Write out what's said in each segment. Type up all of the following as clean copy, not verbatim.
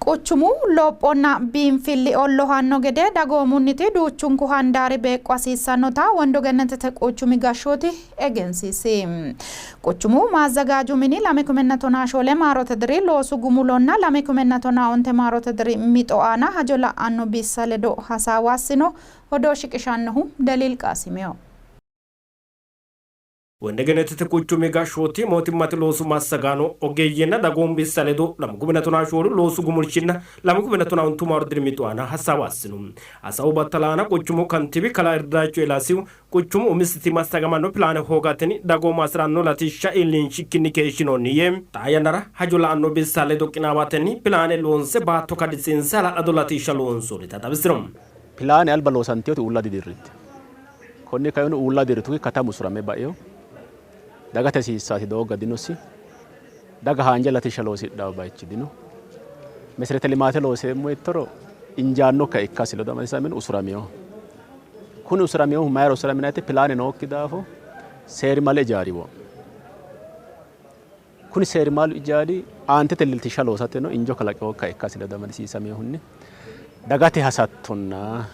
Quchumu lophonna biinfilli ollohanno gede dagoomunniti duuchunku handaari beeqqo hasiissannota Wondo Gennetete quchumi gashshooti egensiisi. Quchumu maazzagaaju mini 2014 maarote diri loosu gumulonna 2015 maarote diri mixo aana hajo la'anno bissa ledo hasaawa assino. Odoo shiqishannohu Deliil Qaasimiho. Wondegenetete quchumi gashshooti mootimmate loosu massagaano ogeeyyenna dagoomu bissa ledo 2014 loosu gumulshinna 2015 maaru diri mixo aana hasaawa assino. Hasaawu battala aana quchumu kantiibi kalaa Irdaacho Eelaasihu quchumu umisiti massagamanno pilaane hoogatenni dagoomu hasi'ranno latishsha iillinshikkinni keeshshinoonni yee, xaa yannara hajo la'anno bissa ledo qinaawatenni pilaane loonse baatto kadisiinse hala'lado latishsha loonsoonnita xawisino. Pilaane alba loosantinoti uulla didirritino. Konni kainohunni uulla dirrituki katamu usurame baino. Dagate hasiissaati doogga dinosi. Daga haanja latishsha loosidhanno bayichi dino. Meserete limaate looseemmo yittoro injaannokkiha ikkasi ledo amadisiisamino usuraminoho. Kuni usuraminohu mayira usuramino yite pilaane nookki daafo seerimale ijaari wo'mino. Kuni seerimalu ijaari aantete latishsha loosateno injo kalaqinokkiha ikkasi ledo amadisiisaminohunni dagate hasattonna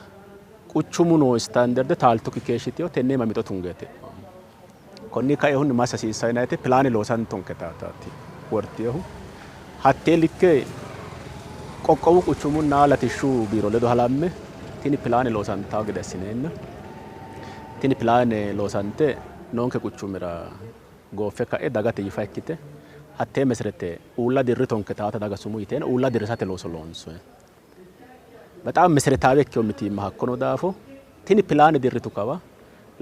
quchumu noo istaanderde taaltukki keeshshitino tenne iima mixo tungeeti. Konni kainohunni massa hasiissanno yinanni woyte pilaane loosantonke taataati wortinohu. Hattee likke qoqqowu quchumunna latishshu biiro ledo halamme tini pilaane loosantanno gede assineenna tini pilaane loosante noonke quchumira gooffe ka'e dagate yifa ikkite hattee meserete uulla dirritonke taata daga sumuu yiteenna uulla dirrisate looso loonsoonni. Bexaam meseretaawe ikkino mitiimma hakko noo daafo tini pilaane dirritu kawa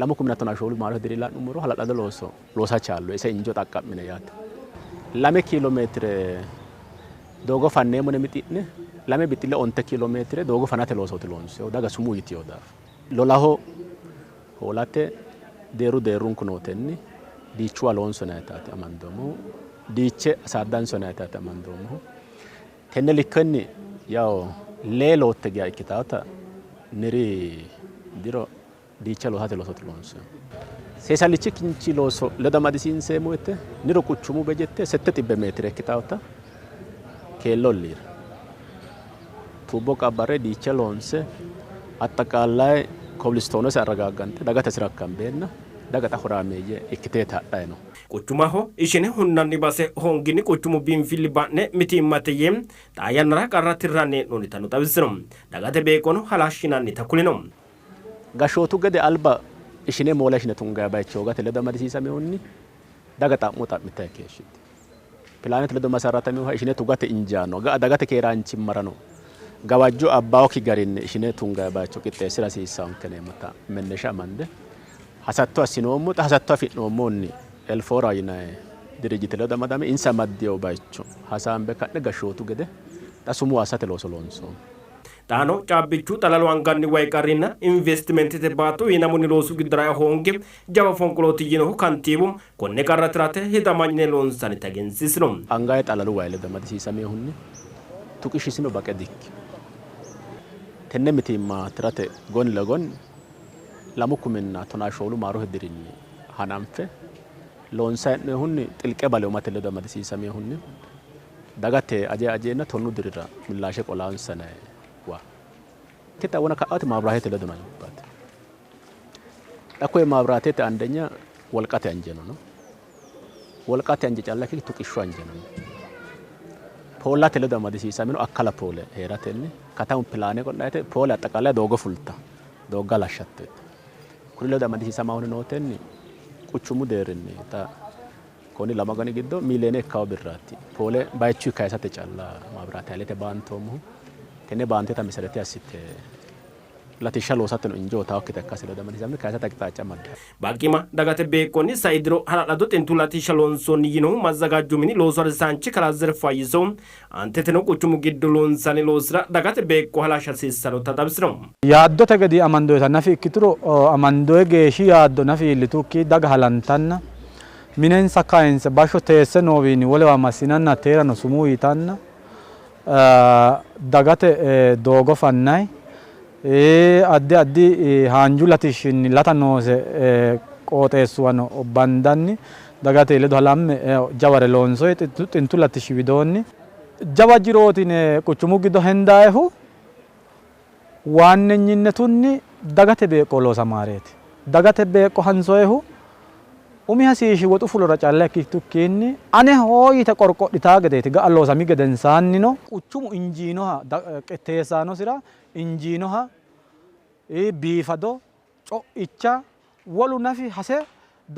2014 maarote diri la'nummoro hala'lado looso loosa chaallo ise injo xaqqa'mine yaate. 2 kiilo meetire doogo fanneemmo yine mixi'ne lame bixxille onte kiilo meetire doogo fanate loosooti loonsoonnihu daga sumuu yitino daafo. Lolaho hoolate deerru deerrunku nootenni diichuwa loonso yinannitaati amandoommohu. Diiche asaaddanso yinannitaati amandoommohu. Tenne likkenni yawo lee lootte geya ikkitaata niri diro diicha loosate loosooti loonsoommo. Seesallichi kinchi looso ledo amadisiinseemmo woyte niro quchumu bejette 700 meetire ikkitaata keello olliira tuubbo qabbarre diicha loonse axxaqaallaye kobilistoonose arragaaggante dagate hasira akkanbeenna daga xa horaameeyye ikkiteeti hadhayi no. Quchumaho ishine hunnanni base hoonginni quchumu biinfilli ba'ne mitiimmate yee xaa yannara qarra tirranni hee'noonnitano xawisino. Dagate beeqqono halashshinannita kulino. Gashshootu gede alba ishine moola ishine tunganni bayicho hoogate ledo amadisiisaminohunni daga xa'mo xa'mitanni keeshshitino. Pilaanete ledo masarrataminoha ishine tugate injaanno, ga'a dagate keeraanchimmarano gawajjo abbawokki garinni ishine tunganni bayicho qixxeessira hasiissannonke yineemmota mennesha amande hasatto assinoommo. Xa hasatto afi'noommohunni Elfoora yinanni dirijjite ledo amadame insa amaddino baycho hasaambe ka'ne gashshootu gede xa sumuu assate looso loonsoommo. Xaano caabbichu, xalalu anganni way qarrinna investimentete baatto wiinamunni loosu giddora ea hoonge jawa fonqolooti yiinohu kantiibu, konne qarra tirate hixamanyine loonsannita egensiisino. Anganni xalalu way ledo amadisiisaminohunni tuqishshisino baqe dikkino. Tenne mitiimma tirate goni legoni 2014 maarote dirinni hananfe loonsanni hee'noonnihunni xilqe bale umate ledo amadisiisaminohunni dagate ajayi ajeenna tonnu dirira millaashe qolaansa yinanniwa ikkita wona ka'aati maabiraatete ledo no. Xa koye maabiraatete andenya wolqate anjeno no. Wolqate anje calla ikkikki tuqishshu anjeno no. Poollate ledo amadisiisamino akkala poole hee'ratenni katamu pilaane qodhate poole axaqaalaye doogo fulta doogga halashshatto. Kuri ledo amadisiisamahunni nootenni quchumu deerrinni xa konni lamu agani giddo miiliyeene ikkawo birraati poole bayichuyi kayisate calla maabiraate haylete baantoommohu. Tenne baanteta meserete assite latishsha loosateno injo taawokkita ikkase ledo amadisiisame kayisate aqixaaca amadde. Baqqima dagate beeqqonni sai diro hala'lado xintu latishsha loonsoonni yiinohu Mazzagaajju mini loosu harisaanchi kalaa Zerfu Fayyiso, aanteteno quchumu giddo loonsanni loosira dagate beeqqo halashsha hasiissannota xawisino. Yaaddote gede amandoyita nafi ikkituro amandoyi geeshshi yaaddo nafi iillitukki daga halantanna minensa kayinse bashsho teesse noowiinni wolewa massinanna teerano sumuu yitanna dagate doogo fannayi addi addi haanju latishshinni lata noose qooxeessuwano bandanni dagate ledo halamme jaware loonsoyi xintu latishshi widoonni. Jawa jirooti yine quchumu giddo hendayihu waannenyinetunni dagate beeqqo loosamaareeti. Dagate beeqqo hansoyehu umi hasiishi woxu fulora calla ikkitukkiinni ane hoo yite qorqodhitaa gedeeti ga'a loosami gedensaannino quchumu injiinoha teessaanosira injiinoha biifado co'icha wolu nafi hase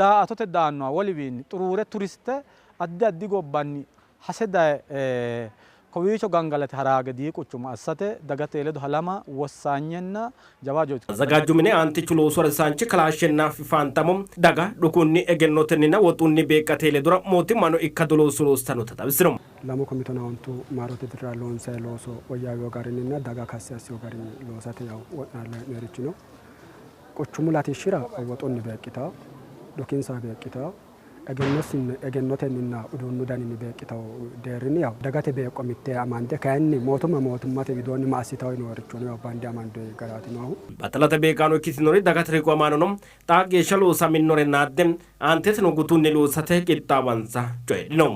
daa''atote daannoha woliwiinni xuruure turiste addi addi gobbanni hase daye kowiicho gangalate haraa gedii quchuma assate dagate ledo halama wossaanyenna jawa hajooti. Mazzagaaju mine aantichu loosu harisaanchi kalaa Ashennaafi Faantamo daga dhukunni, egennotenninna woxunni beeqqate ledora mootimmano ikkado looso loossannota xawisino. Lamu kumi tonaa ontu maarote dirira loonsanni looso woyyaawino garinninna daga kassi assino garinni loosate yawo wo'naallanni hee'noonnirichi no. Quchumu latishshira woxunni beeqqitanno, dhukinsa beeqqitanno, egennotenninna uduunnu daninni beeqqitanno deerrinni yawo dagate beeqqo mittee amande kayinni mootumma mootimmate widoonni ma assitanno yinoorichono yawo bande amande garaati noohu. Battalate beeqqaano ikkitinori dagate riqiwamaanono xaa geeshsha loosaminore naadde aanteteno gutunni loosate qixxaawansa coyidhino.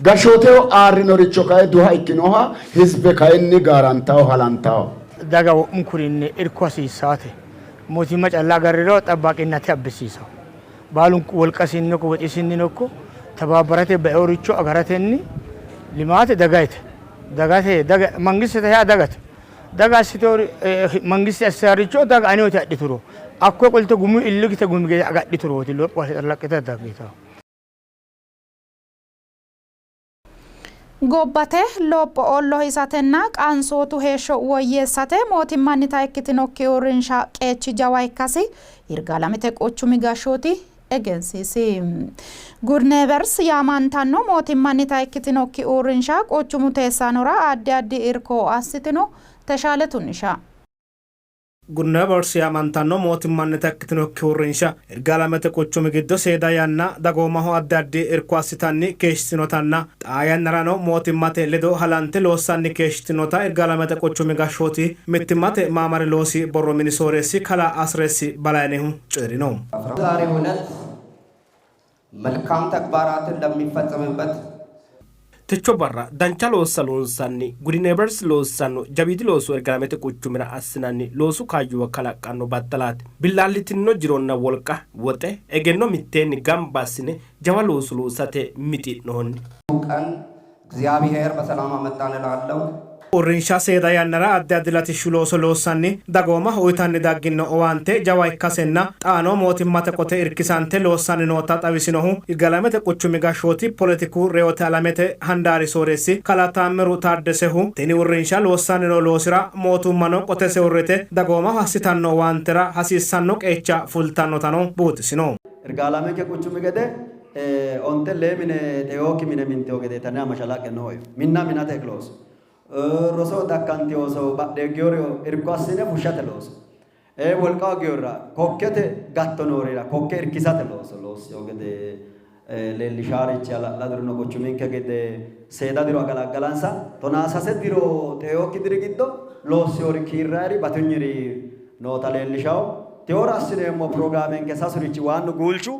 Gashshooteho aarrinoricho kayi duha ikkinoha hizbe kayinni gaarantaho halantaho. Daga wo'munkurinni irko hasiissaate. Mootimma calla agarriro xabbaaqinnate abbisiisawo. Baalunku wolqasinnino ikko woxisinnino ikko tabaabbarate baeoricho agaratenni limaate dagayite. Dagate daga mangistete yaa dagate. Daga assiteori mangiste assaricho daga aneoti adhituro hakkoye qolte gumu illikite gumi gede agadhiturooti lopho laqqite daggitawo. Gobbate lopho ollohisatenna qansootu heeshsho woyyeessate mootimmannita ikkitinokki uurrinsha qeechi jawa ikkasi Yirgaalamete quchumi gashshooti egensiisi. Good Neighbors yaamantanno mootimmannita ikkitinokki uurrinsha quchumu teessaanora addi addi irko assitino. Teshaale Tunnisha. Good Neighbors yaamantanno mootimmannita ikkitinokki uurrinsha Yirgaalamete quchumi giddo seeda yanna dagoomaho addi addi irko assitanni keeshshitinotanna xaa yannarano mootimmate ledo halante loossanni keeshshitinota Yirgaalamete quchumi gashshooti mittimmate maamari loosi borro mini sooreessi kalaa Asreessi Balaynehu coyi'rino. በዛሬው ዕለት መልካም ተግባራትን ለሚፈጸምበት Techo barra dancha loossa loonsanni Good Neighbors loossanno jawiidi looso Yirgaalamete quchumira assinanni loosu kaayyuwa kalaqqanno battalaati. Billaallitinno jironna wolqa, woxe, egenno mitteenni gamba assine jawa looso loosate mixi'noonni. ቀን እግዚአብሔር በሰላም አመጣን እላለሁ። Uurrinsha seeda yannara addi addi latishshu looso loossanni dagoomaho uytanni dagginno owaante jawa ikkasenna xaano mootimmate qote irkisante loossanni noota xawisinohu Yirgaalamete quchumi gashshooti poletiku reyote alamete handaari sooreessi kalaa Taammiru Taaddesehu tini uurrinsha loossanni noo loosira mootummano qotese uurrite dagoomaho assitanno owaantera hasiissanno qeecha fultannotano buuxisino. Yirgaalamenke quchumi gede onte lee mine xeookki mine minteo gede tane amashalaqqe nooyo minna minate looso roso dakkante ooso badheeggiori irko assine fushshate looso wolqa hooggiorira kokkete gatto noorira kokke irkisate looso loosseo gede leellishaarichi hala'ladurino quchuminke gede seeda diro agalaggalansa tonaa sase diro xeookki diri giddo loossiori kiirraeri batinyiri noota leellishawo teora assineemmo pirogiraamenke sasurichi waannu guulchu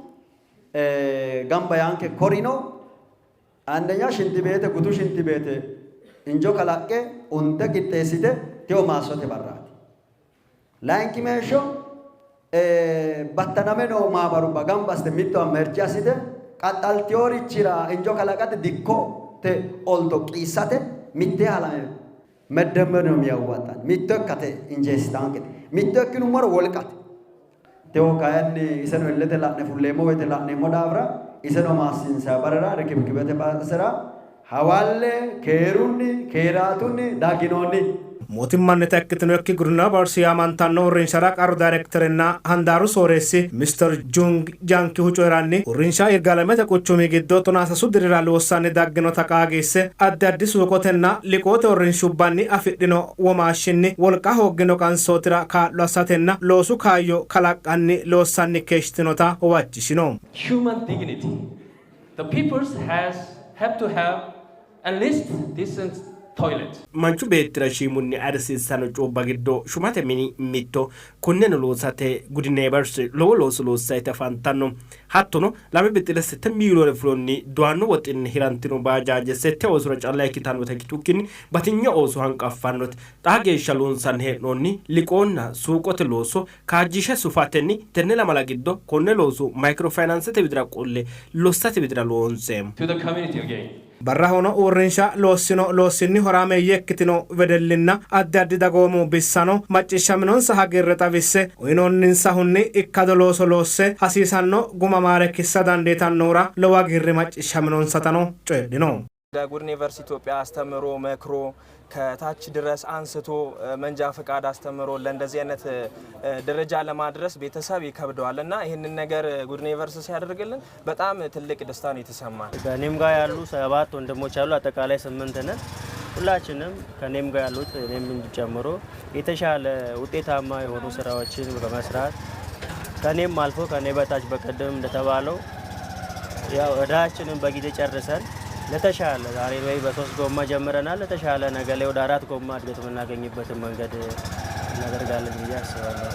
gamba yaanke korino አንደኛ ሽንት ቤት ጉቱ ሽንት ቤት እንጆ kalaqqe unte qixxeessite teo maassote barraati. Layinkimeeshsho battaname noo maabarubba gamba assite mittowa merje assite qaxxalteyorichira injo kalaqate dikkote olto qiissate mittee halame meddemmer ነው የሚያዋጣን mitto ikkate injeessitaankete mitto ikkinummoro wolqate teo kayinni iseno illete la'ne fulleemmo woyte la'neemmo daafira iseno maassiinsa barera rikibkibete basera hawalle keerunni keeraatunni dagginoonni. Mootimmannita ikkitinokki Good Neighbors yaamantanno uurrinshara qaru dayrekterenna handaaru sooreessi Mister Jung Jankihu coyi'ranni uurrinsha Yirgaalamete quchumi giddo 13 dirira loossanni dagginota qaagiisse addi addi suuqotenna liqoote uurrinshubbanni afidhino womaashshinni wolqa hooggino qansootira kaa'lo assatenna loosu kaayyo kalaqqanni loossanni keeshshitinota huwachishino. Human dignity. The peoples has have to have at least decent toilet. Manchu beettira shiimunni ayirrisiissanno coyubba giddo shumate mini mitto. Konneno loosate Good Neighbors lowo looso loossayti afantanno. Hattono lame bixxile sette miiliyoone fulonni dowaanno woxinni hirantino baajaaje sette oosora calla ikkitannota ikkitukkinni batinye ooso hanqaffannote. Xaa geeshsha loonsanni hee'noonni liqoonna suuqote looso kaajjishe sufatenni tenne lamala giddo konne looso maykiro fayinaansete widira qolle lossate widira loonseemmo. To the community again. Barrahono uurrinsha loossino loossinni horaameeyye ikkitino wedellinna addi addi dagoomu bissano macciishshaminonsa hagiirre xawisse uyinoonninsahunni ikkado looso loosse hasiisanno guma maareekkissa dandiitannohura lowo hagiirri macciishshaminonsatano coyidhino. ጉድ ኔቨርስ ኢትዮጵያ አስተምሮ መክሮ ከታች ድረስ አንስቶ መንጃ ፈቃድ አስተምሮ ለእንደዚህ አይነት ደረጃ ለማድረስ ቤተሰብ ይከብደዋል እና ይህንን ነገር ጉድ ኔቨርስ ሲያደርግልን በጣም ትልቅ ደስታ ነው የተሰማን። ከእኔም ጋር ያሉ ሰባት ወንድሞች አሉ፣ አጠቃላይ ስምንት ነን። ሁላችንም ከእኔም ጋር ያሉት እኔም ጨምሮ የተሻለ ውጤታማ የሆኑ ስራዎችን በመስራት ከእኔም አልፎ ከእኔ በታች በቀደም እንደተባለው ያው እዳችንን በጊዜ ጨርሰን ለተሻለ ዛሬ ላይ በሶስት ጎማ ጀምረናል። ለተሻለ ነገ ላይ ወደ አራት ጎማ እድገት የምናገኝበትን መንገድ እናደርጋለን ብዬ አስባለሁ።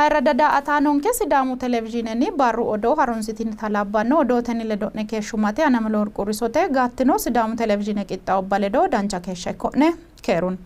Ayirradda daa''ataanonke Sidaamu televizhiinenni barru odoo harunsitinita labbanno odootenni ledo'ne keeshshummate Anamelo Worqu Risote gattino Sidaamu televizhiine qixxaawubba ledo dancha keeshsha ikko'ne keerunni.